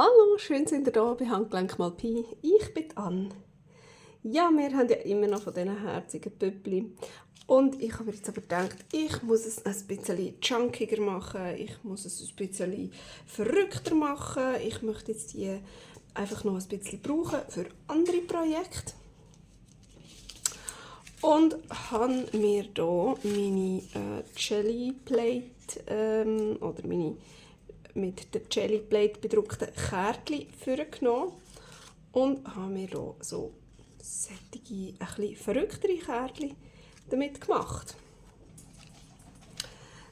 Hallo, schön sind ihr da bei Handgelenk mal Pi. Ich bin Anne. Ja, wir haben ja immer noch von diesen herzigen Püppli. Und ich habe jetzt aber gedacht, ich muss es ein bisschen junkiger machen. Ich muss es ein bisschen verrückter machen. Ich möchte jetzt die einfach noch ein bisschen brauchen für andere Projekte. Und habe mir hier meine Jelly Plate oder meine mit der Jelly Plate bedruckten Kärtchen vorgenommen und habe mir hier so sättige, ein bisschen verrücktere Kärtchen damit gemacht.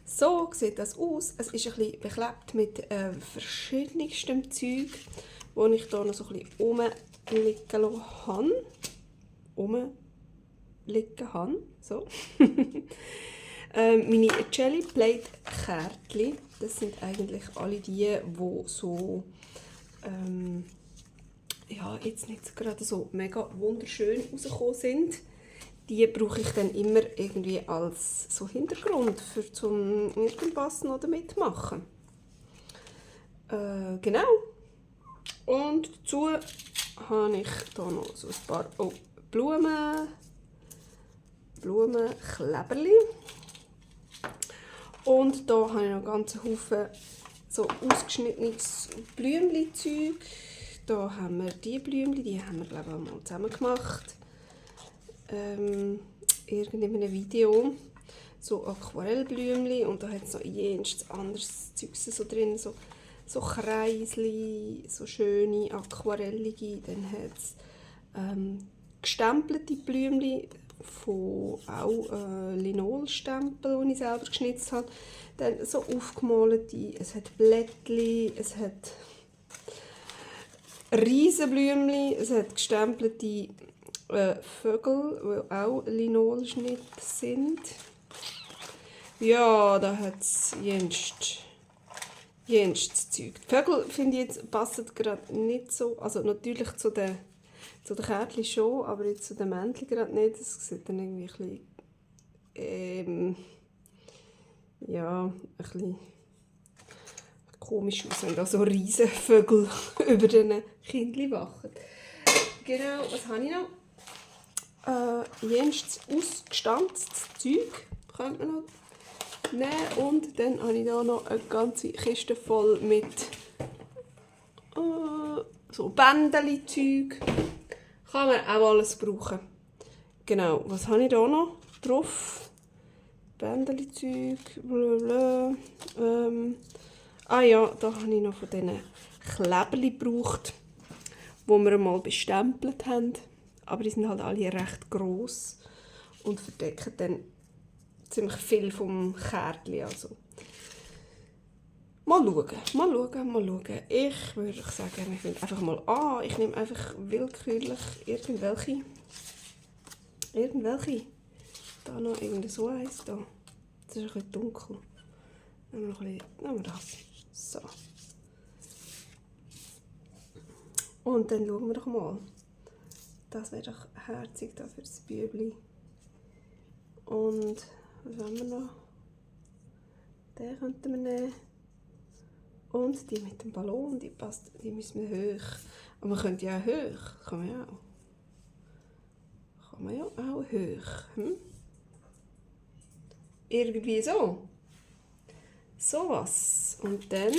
So sieht das aus. Es ist ein bisschen beklebt mit verschiedenstem Zeug, das ich hier noch so ein bisschen rumliegen habe. Rumliegen habe. So. Meine Jelly Plate Kärtchen, das sind eigentlich alle die so ja, jetzt nicht gerade so mega wunderschön rausgekommen sind. Die brauche ich dann immer irgendwie als so Hintergrund für zum irgendwas noch damit machen. Genau. Und dazu habe ich hier noch so ein paar Blumenkleberli. Und da habe ich noch ganz Haufen so ausgeschnittenes Blümchen-Zeug. Da haben wir die Blümchen, die haben wir glaube ich auch mal zusammen gemacht. In einem Video. So Aquarellblümchen und da hat es noch jenes anderes Zeug so drin. So Kreisli, so schöne aquarellige. Dann hat es gestempelte Blümchen von auch Linolstempel, die ich selber geschnitzt habe. Dann so aufgemalte, es hat Blättchen, es hat Riesenblümchen, es hat gestempelte Vögel, die auch Linolschnitt sind. Ja, da hat es jenes Zeug. Die Vögel, finde ich, jetzt passen gerade nicht so, also natürlich zu den Kärtchen schon, aber jetzt zu den Männchen gerade nicht. Das sieht dann irgendwie ein bisschen, ja, ein bisschen komisch aus, wenn da so riesen Vögel über diesen Kindern wachen. Genau, was habe ich noch? Jenes ausgestanztes Zeug könnte man noch nehmen. Und dann habe ich hier noch eine ganze Kiste voll mit so Bändeli-Zeug. Kann man auch alles brauchen. Genau, was habe ich hier noch drauf? Bändeli-Zeug, blablabla. Ja, da habe ich noch von diesen Kleberli gebraucht, die wir einmal bestempelt haben. Aber die sind halt alle recht gross und verdecken dann ziemlich viel vom Kärtchen. Also. Mal schauen. Ich würde sagen, ich nehme einfach mal an. Ich nehme einfach willkürlich irgendwelche. Da noch irgend so eins da. Das ist ein bisschen dunkel. Nehmen wir das. So. Und dann schauen wir doch mal. Das wäre doch herzig da für das Bübli. Und was haben wir noch? Den könnten wir nehmen. Und die mit dem Ballon, die müssen wir hoch. Aber man könnte ja auch hoch. Kann man ja auch hoch. Irgendwie so. So was. Und dann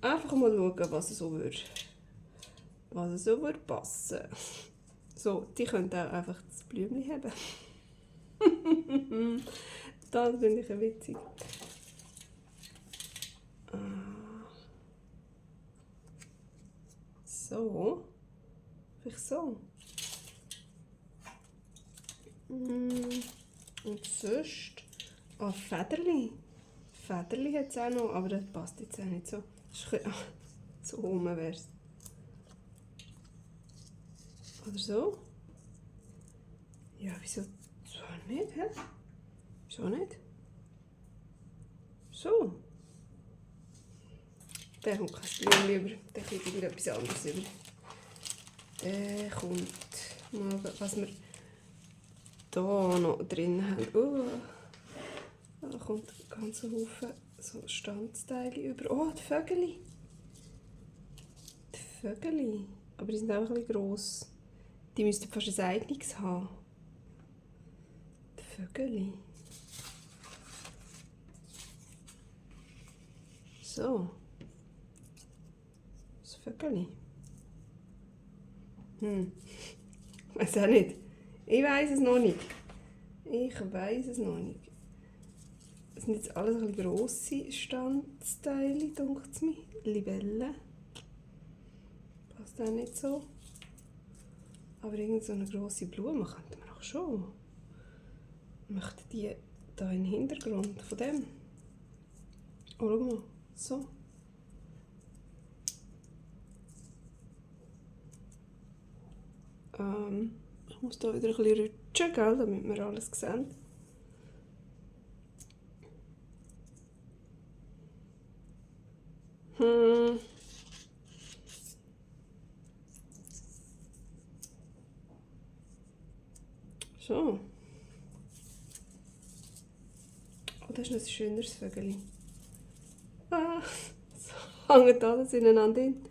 einfach mal schauen, was so würde passen. So, die können auch einfach das Blümchen haben. Das finde ich witzig. So. Vielleicht so. Und sonst. Federli. Federli hat es auch noch, aber das passt jetzt auch nicht so. So rum wäre es. Oder so. Ja, wieso so nicht, hä? So nicht? So. Der kommt kein Blümchen über, der kriegt irgendetwas anderes über. Der kommt mal, was wir hier noch drin haben. Da kommt ein ganzer Haufen so Standsteile über. Oh, die Vögel. Vögel. Aber die sind auch ein bisschen gross. Die müssten fast ein eigenes haben. Die Vögel. So. Das Vögel. Ich weiß auch nicht. Ich weiß es noch nicht. Es sind jetzt alles ein bisschen grosse Standsteile, denkt es mir. Libellen. Passt auch nicht so. Aber irgend so eine grosse Blume könnte man auch schon. Ich möchte die da im Hintergrund von dem. Oh, schau mal. So. Ich muss da wieder ein bisschen rutschen, gell, damit wir alles sehen. So. Oh, das ist ein schöneres Vögel. So hängt alles ineinander hin.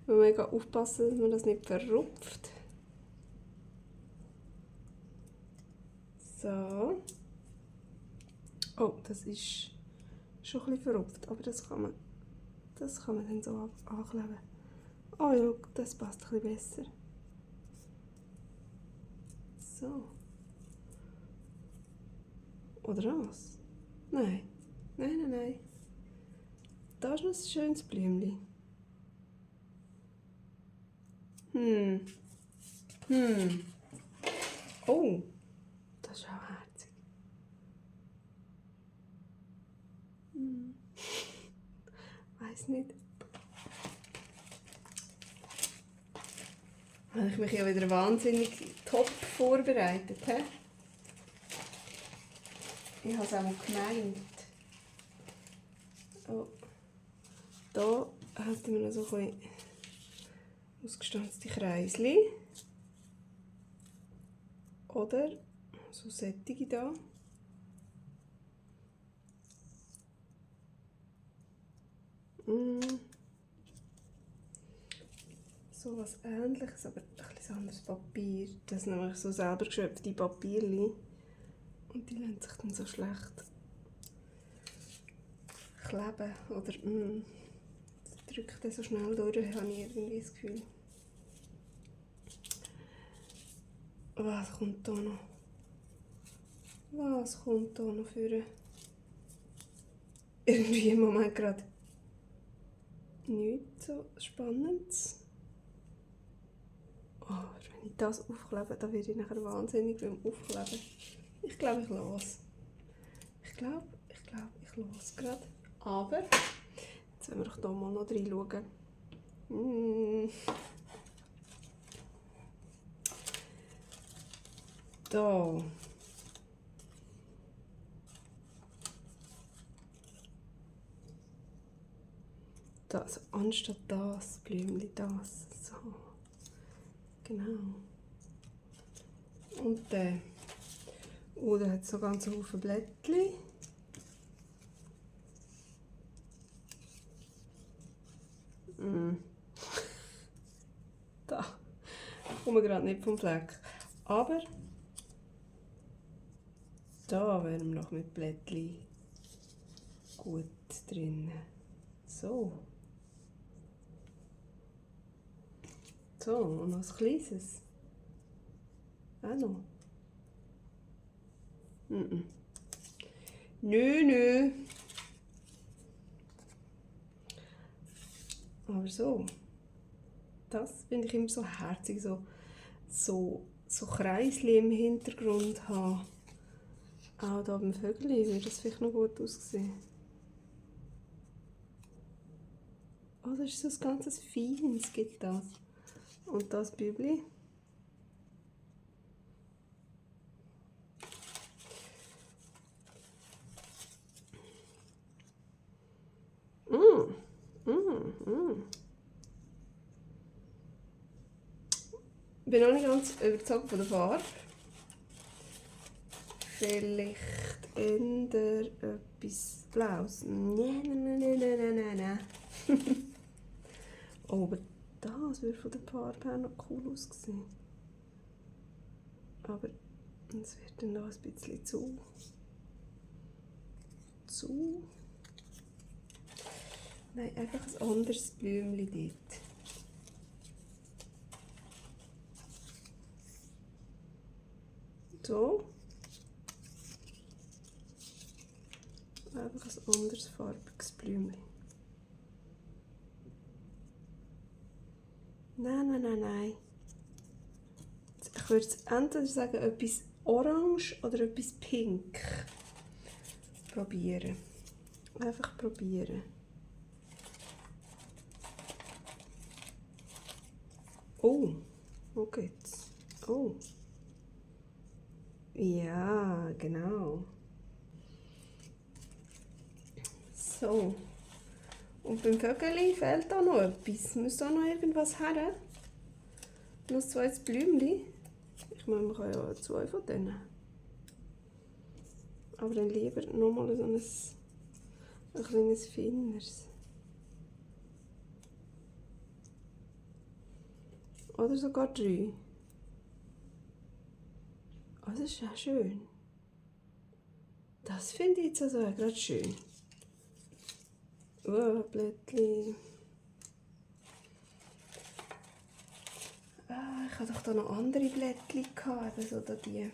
Man muss mega aufpassen, dass man das nicht verrupft. So. Oh, das ist schon ein bisschen verrupft, aber das kann man dann so ankleben. Oh ja, das passt ein bisschen besser. So. Oder was? Nein. Nein. Da ist noch ein schönes Blümchen. Oh, das ist auch herzig. Weiß nicht. Habe ich mich ja wieder wahnsinnig top vorbereitet, he? Ich habe es auch mal gemeint. Oh. Da hätten wir noch so ein bisschen ausgestanzte Kreisli. Oder so sättige da. So was Ähnliches, aber ein bisschen anderes Papier. Das sind nämlich so selber geschöpfte Papierli. Und die lassen sich dann so schlecht kleben. Oder das drückt dann so schnell durch, habe ich irgendwie das Gefühl. Was kommt da noch? Was kommt da noch für irgendwie im Moment gerade nichts so Spannendes. Oh, wenn ich das aufklebe, dann werde ich nachher wahnsinnig beim Aufkleben. Ich glaube, ich lasse. Ich glaube, ich lasse gerade. Aber, jetzt wollen wir doch hier mal noch reinschauen. Da. Also anstatt das Blümchen, das. So. Genau. Und der. Der hat so ganz viele Blättchen. Da. Ich komme gerade nicht vom Fleck. Aber da wären wir noch mit Blättchen gut drin. So. So, und noch ein kleines. Auch noch. Nö. Aber so. Das finde ich immer so herzig, so Kreisli im Hintergrund haben. Auch hier beim Vögel würde das vielleicht noch gut aussehen. Oh, das ist so ein ganzes Feines, gibt das. Und das Bübli. Ich bin noch nicht ganz überzeugt von der Farbe. Vielleicht eher etwas Blaues. Nein. Oh, aber das würde von der Farbe her noch cool aussehen. Aber es wird dann noch ein bisschen zu. Nein, einfach ein anderes Blümchen dort. So. Einfach ein anderes farbiges Blümchen. Nein. Ich würde entweder sagen, etwas orange oder etwas pink. Probieren. Einfach probieren. Oh, wo geht's? Oh. Ja, genau. So. Und beim Vögeli fehlt da noch etwas. Muss da noch irgendwas her? Noch 2 Blümchen. Ich meine, man kann ja 2 von denen. Aber dann lieber nochmal so ein kleines Feiners. Oder sogar 3. Oh, das ist ja schön. Das finde ich jetzt also gerade schön. Oh, Blättchen. Ah, ich hatte doch da noch andere Blättchen gehabt, also da die.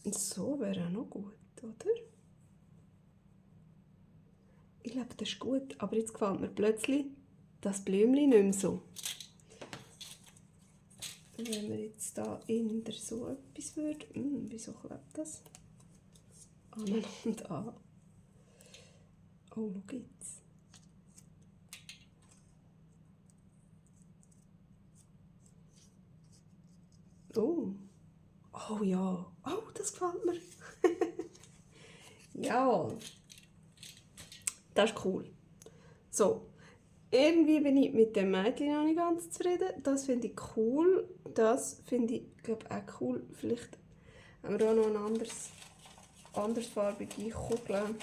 Und so wäre auch noch gut, oder? Ich glaube, das ist gut, aber jetzt gefällt mir plötzlich das Blümchen nicht mehr so. Wenn wir jetzt da in der so etwas würde, wieso klebt das? Aneinander an. Oh, schau jetzt. Oh. Oh ja. Oh, das gefällt mir. Ja. Das ist cool. So. Irgendwie bin ich mit dem Mädchen noch nicht ganz zufrieden. Das finde ich cool. Das finde ich, glaube auch cool. Vielleicht haben wir auch noch ein andersfarbige Kugel.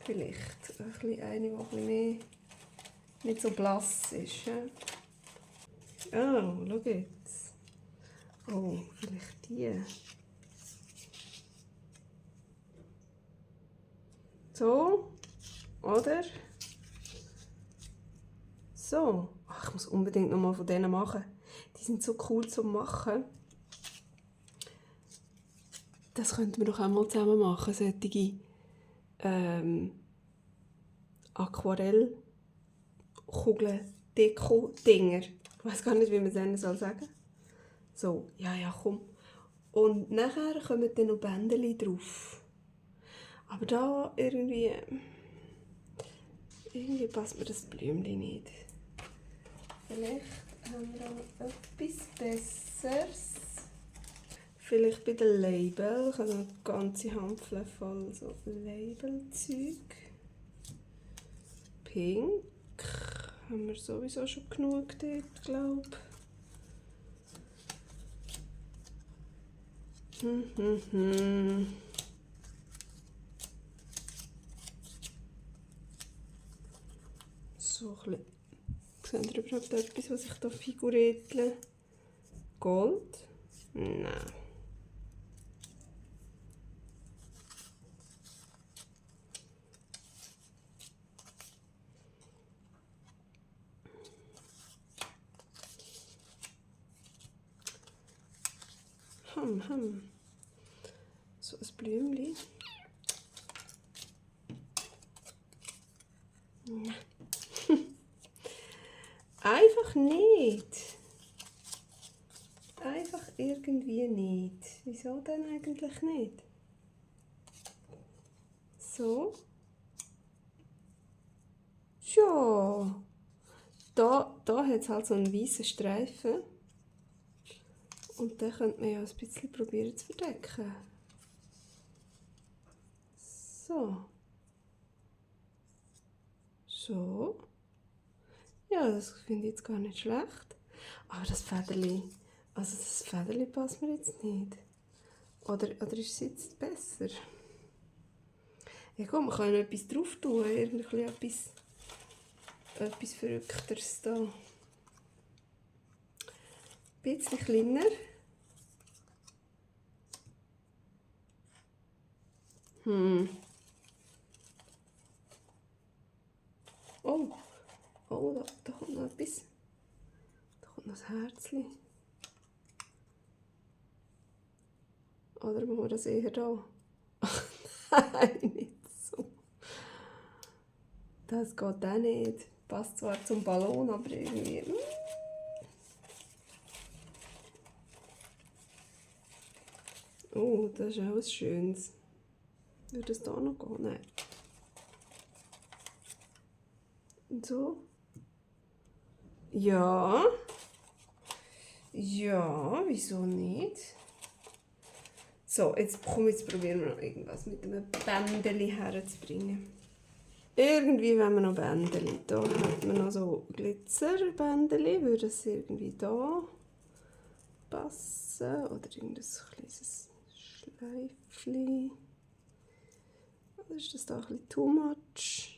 Vielleicht eine, die ein bisschen mehr nicht so blass ist. Oh, schau jetzt. Oh, vielleicht die. So, oder? So. Ach, ich muss unbedingt noch mal von denen machen. Die sind so cool zum Machen. Das könnten wir doch auch mal zusammen machen, solche Aquarellkugeln, Deko-Dinger. Ich weiß gar nicht, wie man es nennen soll sagen. So, ja, komm. Und nachher kommen dann noch Bändchen drauf. Aber da irgendwie passt mir das Blümchen nicht. Vielleicht haben wir auch etwas Besseres. Vielleicht bei den Label. Ich habe eine ganze Handvoll voll so Labelzeug. Pink. Haben wir sowieso schon genug dort, glaube ich. So ein bisschen. Seht ihr überhaupt etwas, was ich hier figuriere? Gold? Nein. So ein Blümchen. Nein. Einfach nicht. Einfach irgendwie nicht. Wieso denn eigentlich nicht? So. Ja. Da hat es halt so einen weißen Streifen. Und den könnte man ja ein bisschen probieren zu verdecken. So. So. Ja, das finde ich jetzt gar nicht schlecht. Aber das Federli passt mir jetzt nicht. Oder ist es jetzt besser? Ja komm, man kann noch etwas drauf tun, irgendwie etwas Verrückteres da. Ein bisschen kleiner. Oh, da kommt noch etwas. Da kommt noch ein Herzchen. Oder machen wir das eher da? Nein, nicht so. Das geht auch nicht. Passt zwar zum Ballon, aber irgendwie... Oh, das ist auch was Schönes. Würde es da noch gehen? Nein. Und so. Ja. Ja, wieso nicht? So, jetzt probieren wir noch irgendwas mit einem Bändeli herzubringen. Irgendwie wollen wir noch Bändeli. Da hat man noch so Glitzerbändeli. Würde es irgendwie da passen? Oder irgendein kleines Schleifchen. Oder ist das da ein bisschen too much?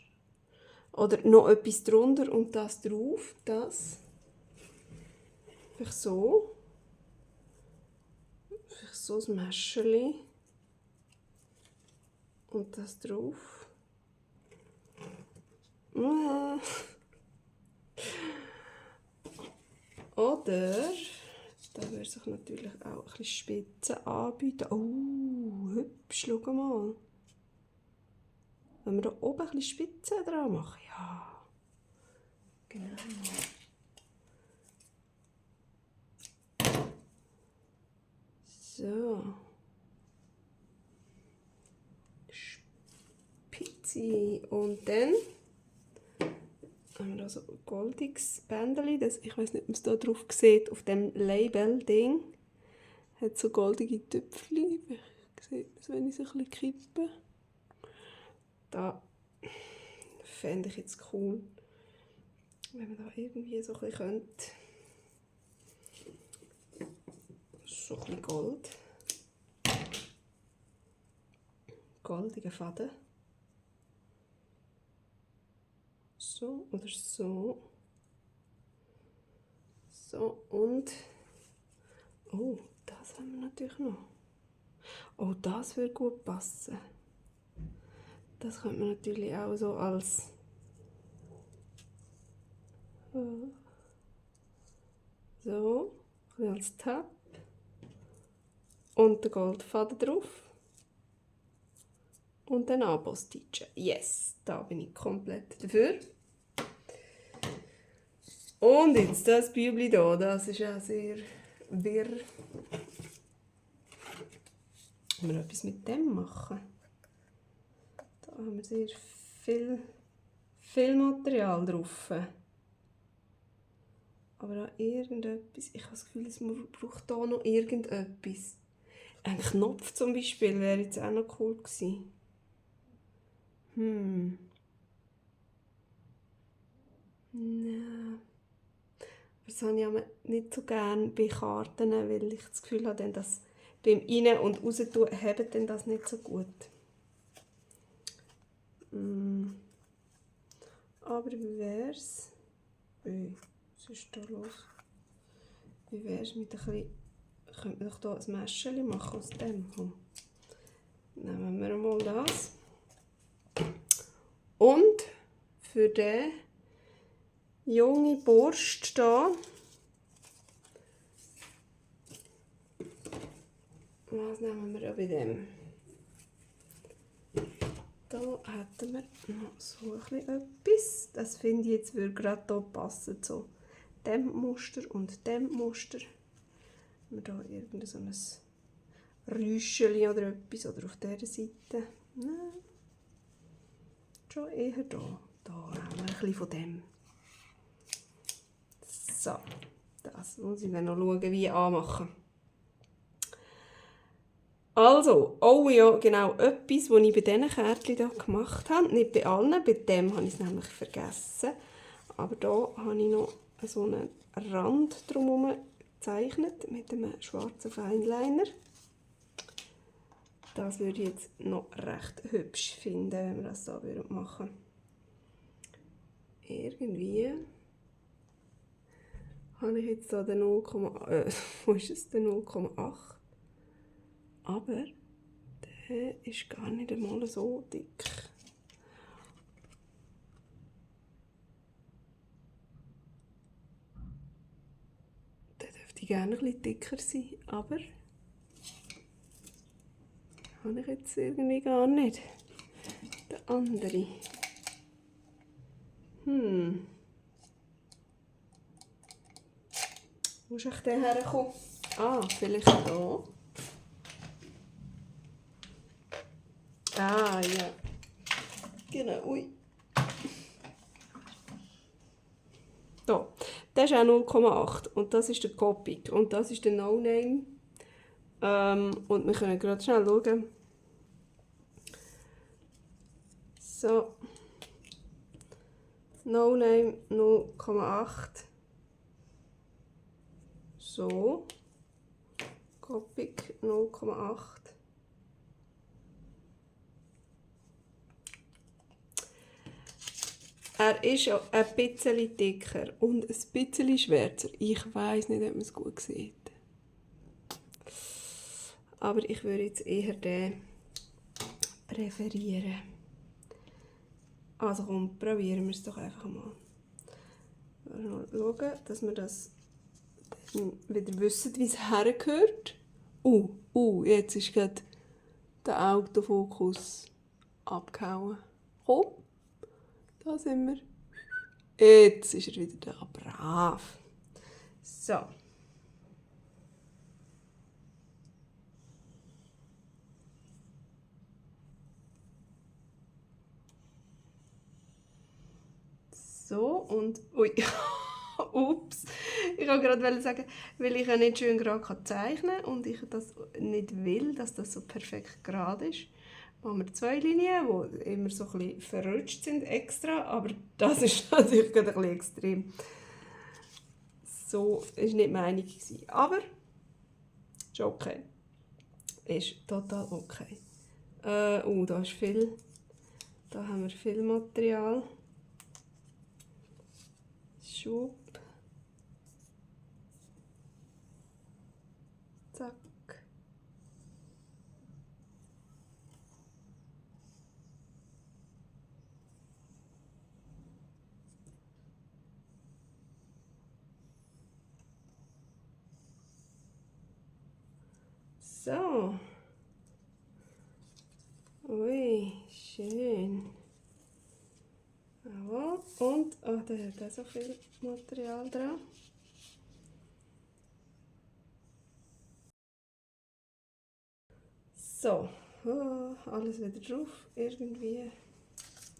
Oder noch etwas drunter und das drauf. Das. Vielleicht so. Vielleicht so ein Mäscherchen. Und das drauf. Oder, da würde sich natürlich auch ein bisschen Spitze anbieten. Oh, hübsch, schau mal. Wenn wir da oben ein bisschen Spitze dran machen, ja. Genau. So. Spitze. Und dann haben wir da so ein goldiges Bändeli. Ich weiß nicht, ob man es da drauf sieht, auf dem Label-Ding. Hat so goldige Tüpfchen. Ich sehe das, wenn ich es ein bisschen kippe. Da fände ich jetzt cool, wenn man da irgendwie so ein bisschen könnte. So ein bisschen Gold. Goldiger Faden. So oder so. So und... Oh, das haben wir natürlich noch. Oh, das würde gut passen. Das könnte man natürlich auch so als... So, als Tab. Und der Goldfaden drauf. Und dann anpostichen. Yes, da bin ich komplett dafür. Und jetzt das Bübli hier, das ist auch sehr wirr. Können wir etwas mit dem machen? Da haben wir sehr viel Material drauf. Aber auch irgendetwas, ich habe das Gefühl, man braucht hier noch irgendetwas. Ein Knopf zum Beispiel wäre jetzt auch noch cool gewesen. Nein. Das habe ich aber nicht so gerne bei Karten, weil ich das Gefühl habe, dass beim Rein- und Raus-tun hebt dann das nicht so gut. Aber wie wäre es? Was ist da los? Wie wäre es mit ein bisschen... Könnte man doch hier ein Mäscherchen machen aus dem? Nehmen wir mal das. Und für den junge Burst hier, was nehmen wir ja bei dem? Da hätten wir noch so etwas. Das finde ich jetzt würde gerade hier passen. So dem Muster und dem Muster. Haben wir da irgendein so ein Rüscheli oder etwas oder auf dieser Seite? Nein. Schon eher hier. Da haben wir ein bisschen von dem. So, das muss ich dann noch schauen, wie anmachen. Also, oh ja, genau, etwas, was ich bei diesen Kärtchen hier gemacht habe. Nicht bei allen, bei dem habe ich es nämlich vergessen. Aber hier habe ich noch so einen Rand drumherum gezeichnet mit einem schwarzen Feinliner. Das würde ich jetzt noch recht hübsch finden, wenn wir das so machen würden. Irgendwie habe ich jetzt so den 0, wo ist es, den 0,8. Aber der ist gar nicht einmal so dick. Der dürfte gerne ein bisschen dicker sein, aber habe ich jetzt irgendwie gar nicht. Der andere. Wo ist echt der hergekommen? Ah, vielleicht hier. Ah, ja. Genau, ui. Da. Der ist auch 0,8 und das ist der Copic und das ist der No Name. Und wir können gerade schnell schauen. So. No Name 0,8. So. Copic 0,8. Er ist ja ein bisschen dicker und ein bisschen schwärzer. Ich weiss nicht, ob man es gut sieht. Aber ich würde jetzt eher den präferieren. Also komm, probieren wir es doch einfach mal. Schauen, dass wir das wieder wissen, wie es hergehört. Jetzt ist gerade der Autofokus abgehauen. Komm, da sind wir. Jetzt ist er wieder da, brav. So. So und ui. Ups. Ich wollte gerade sagen, weil ich ja nicht schön gerade zeichnen kann und ich das nicht will, dass das so perfekt gerade ist, machen wir 2 Linien, die immer so ein bisschen verrutscht sind extra, aber das ist natürlich gerade ein bisschen extrem. So war nicht meine Meinung. Aber ist okay. Ist total okay. Da ist viel. Da haben wir viel Material. Schub. Zack. So. Ui, schön. Jawohl. Und der hat auch so viel Material dran. So, alles wieder drauf, irgendwie,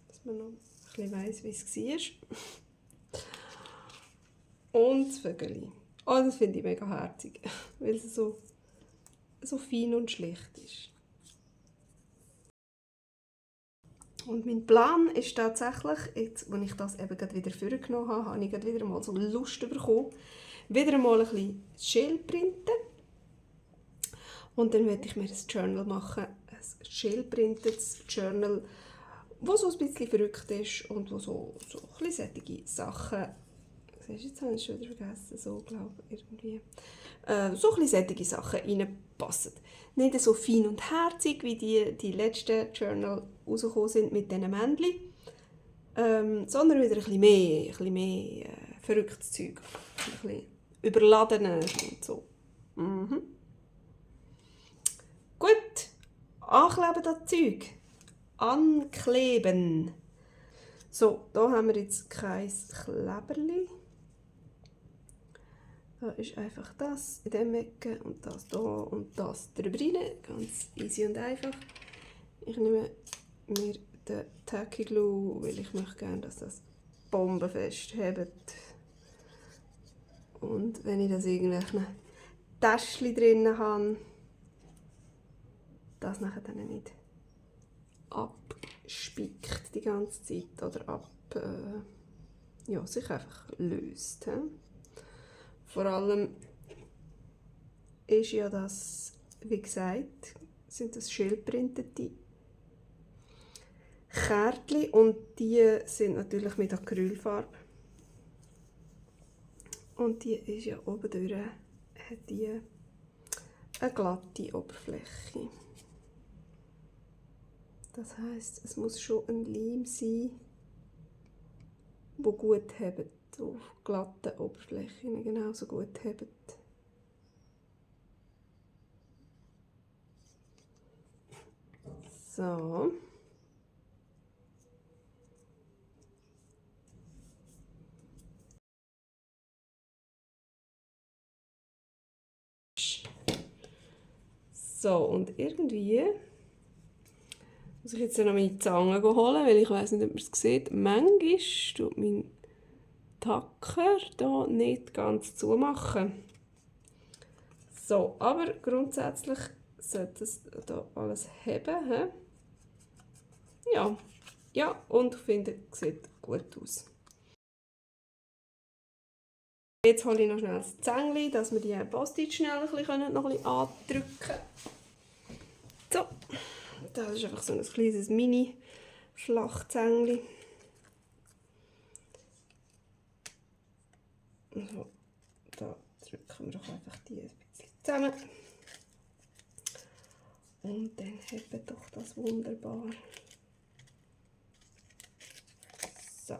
dass man noch ein bisschen weiss, wie es war. Und das Vögeli. Oh, das finde ich mega herzig, weil es so fein und schlicht ist. Und mein Plan ist tatsächlich, jetzt, als ich das eben gerade wieder vorgenommen habe, habe ich gerade wieder mal so Lust bekommen, wieder mal ein bisschen Schild printen. Und dann werde ich mir ein Journal machen, ein schildprintetes Journal, das so ein bisschen verrückt ist und wo so ein bisschen solche Sachen, siehst du, jetzt habe ich es schon wieder vergessen, so glaube ich, irgendwie, so ein bisschen solche Sachen reinpassen. Nicht so fein und herzig, wie die letzten Journal rausgekommen sind mit diesen Männchen, sondern wieder ein bisschen mehr verrücktes Zeug, ein bisschen überladener und so. Gut, ankleben das Zeug. Ankleben. So, da haben wir jetzt kein Kleberli. Da ist einfach das in diesem Ecke und das da und das drüber rein. Ganz easy und einfach. Ich nehme mir den Tacky Glue, weil ich möchte gerne, dass das bombenfest hebt. Und wenn ich das in irgendwelchen Täschchen drin habe, das nachher dann nicht abspickt die ganze Zeit oder sich einfach löst. He? Vor allem ist ja das, wie gesagt, sind das schildprintete Kärtchen und die sind natürlich mit Acrylfarbe. Und die ist ja oben durch, hat die eine glatte Oberfläche. Das heisst, es muss schon ein Leim sein, der gut hebt, auf glatten Oberflächen genauso gut hebt. So. So, und irgendwie muss ich jetzt noch meine Zange holen, weil ich weiss nicht, ob man es sieht. Manchmal tut mein Tacker hier nicht ganz zumachen. So, aber grundsätzlich sollte es hier alles haben. He? Ja. Ja, und ich finde, es sieht gut aus. Jetzt hole ich noch schnell das Zängli, dass wir die Post-it schnell noch ein bisschen andrücken können. So, das ist einfach so ein kleines Mini-Flachzängli. Also, da drücken wir doch einfach die ein bisschen zusammen. Und dann hebt doch das wunderbar. So,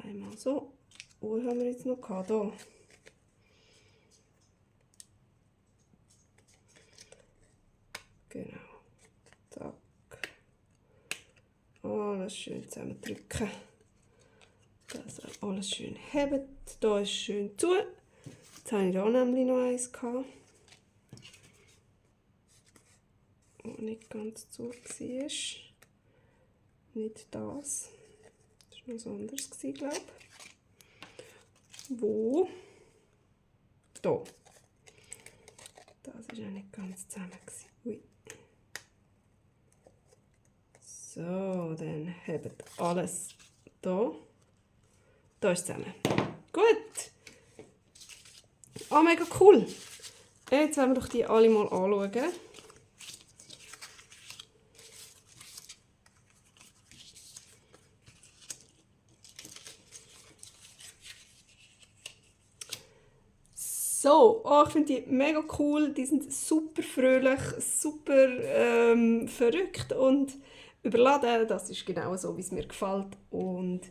einmal so. Wo haben wir jetzt noch gehabt? Hier. Genau. Zack. Alles schön zusammendrücken. Dass er alles schön hebt. Hier ist schön zu. Jetzt habe ich hier nämlich noch eins gehabt, das nicht ganz zu war. Nicht das. Das war noch was anderes, glaube ich. Wo? Hier. Das war auch nicht ganz zusammen. Ui. So, dann hebt alles hier. Da ist zusammen. Gut. Ah, mega cool. Jetzt wollen wir doch die alle mal anschauen. So, oh, ich finde die mega cool. Die sind super fröhlich, super verrückt und überladen. Das ist genau so, wie es mir gefällt. Und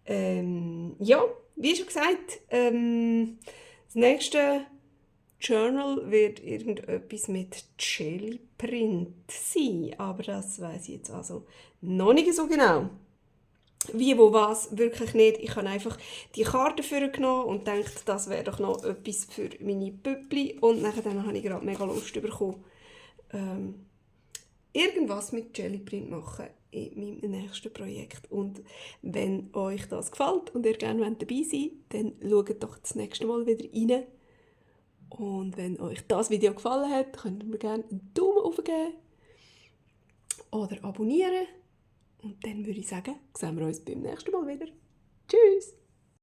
ja, wie schon gesagt, das nächste Journal wird irgendetwas mit Jelly Print sein. Aber das weiß ich jetzt also noch nicht so genau. Wie, wo, was, wirklich nicht. Ich habe einfach die Karte vorgenommen und gedacht, das wäre doch noch etwas für meine Püppli. Und dann habe ich gerade mega Lust bekommen, irgendwas mit Jellyprint machen in meinem nächsten Projekt. Und wenn euch das gefällt und ihr gerne dabei seid, dann schaut doch das nächste Mal wieder rein. Und wenn euch das Video gefallen hat, könnt ihr mir gerne einen Daumen hoch geben oder abonnieren. Und dann würde ich sagen, sehen wir uns beim nächsten Mal wieder. Tschüss!